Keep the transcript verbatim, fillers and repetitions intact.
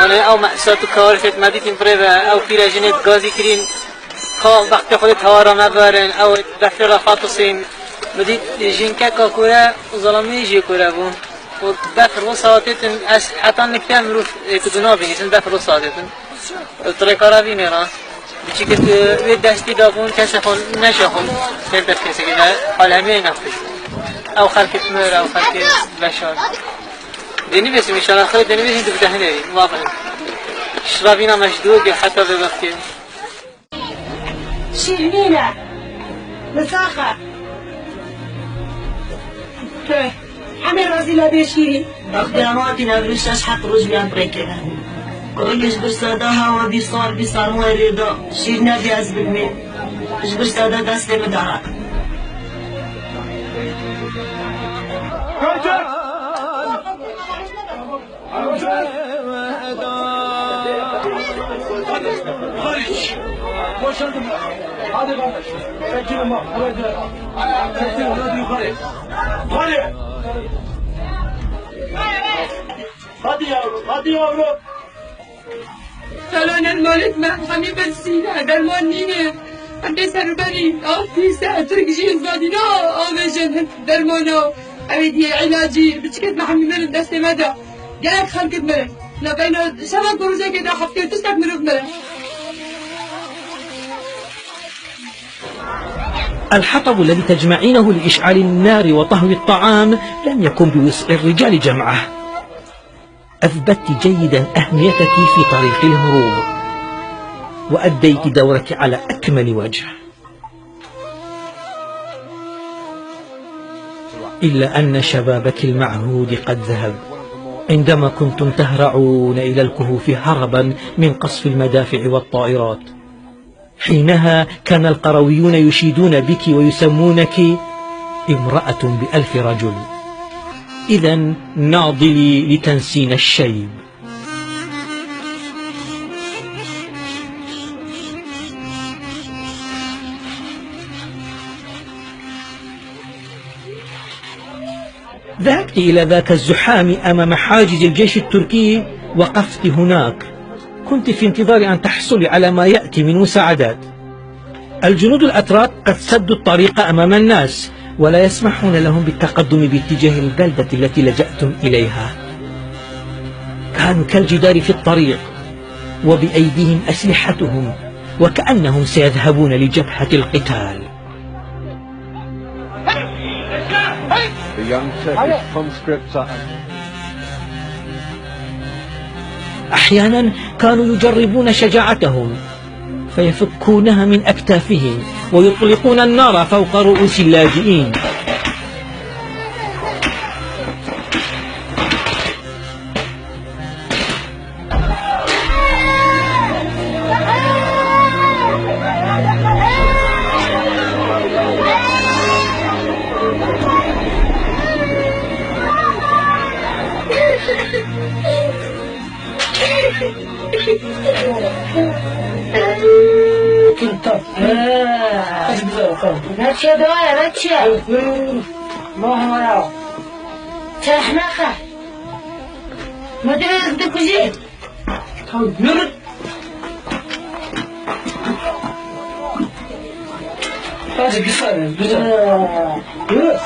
Yanî ew me-, sat û kawarê me dîtin birê ve, ew pîre jinê gazî kirîn, ka wextê xwe dê tewara me biberin, ew befrê re xatisîn. Me dît jinkeka ku ye, û zelamî jî ku re bû. Û befr wisa hatêtin, ez heta nikte mirov ê ku dinabînîsin, befr wisa hatêtin. Û tirêkara vînê re. Biçîkit, e, wê destî da bûn, kesê xwe neşexin, têm pêt kesekî de, hal hemî nexweş. Ew xelkê mir, ew xelkê veşar. Dê nivêsim, înşallah, xwe dê nivêsim, tu bide hinê, wabin. Şiravîna me ji dû, heta vê wextê. Şîrnîne. Misaxa. Hemê razî la bê şîrî. Wextê em hatîne vir şeş heft roj miyan rêkeve. Ku ji bir sada hawa bî sar, bî sarmoyê rê da. Şîr nebî ez bidmê. Ji bir sada destê min dara. Boşaltın. Hadi kardeş. Çekilin bak. Buraya. Çekilin. Hadi yukarı. Hadi. Hadi yavrum. Hadi yavrum. Salonen malêt me hemî bersîne, derman nîne. Hemdê serberî, av pîse, Tirk jî zadîna, avêjin dermana. Ew ê diyê îlacî, biçiket me hemî mirin destê me de. Gelek xelkit mirin. Lebeyna şeva ku rojekê de heftê du sed mirov mirin. الحطب الذي تجمعينه لإشعال النار وطهو الطعام لم يكن بوسع الرجال جمعه. أثبتت جيدا أهميتك في طريق الهروب، وأديت دورك على أكمل وجه. إلا أن شبابك المعهود قد ذهب عندما كنتم تهرعون إلى الكهوف هربا من قصف المدافع والطائرات. حينها كان القرويون يشيدون بك ويسمونك امرأة بألف رجل. إذا ناضلي لتنسين الشيب. ذهبت إلى ذاك الزحام أمام حاجز الجيش التركي، وقفت هناك. كنت في انتظار أن تحصلي على ما يأتي من مساعدات. الجنود الأتراك قد سدوا الطريق أمام الناس، ولا يسمحون لهم بالتقدم باتجاه البلدة التي لجأتم إليها. كانوا كالجدار في الطريق، وبأيديهم أسلحتهم، وكأنهم سيذهبون لجبهة القتال. The young Turkish conscripts are أحيانا كانوا يجربون شجاعتهم، فيفكونها من أكتافهم ويطلقون النار فوق رؤوس اللاجئين. Neçe doğaya, neçe? Mahmara. Çeşmeke. Müdür dikujî. Tamam, yürü. Hadi bir saniye, bir saniye. Yürü.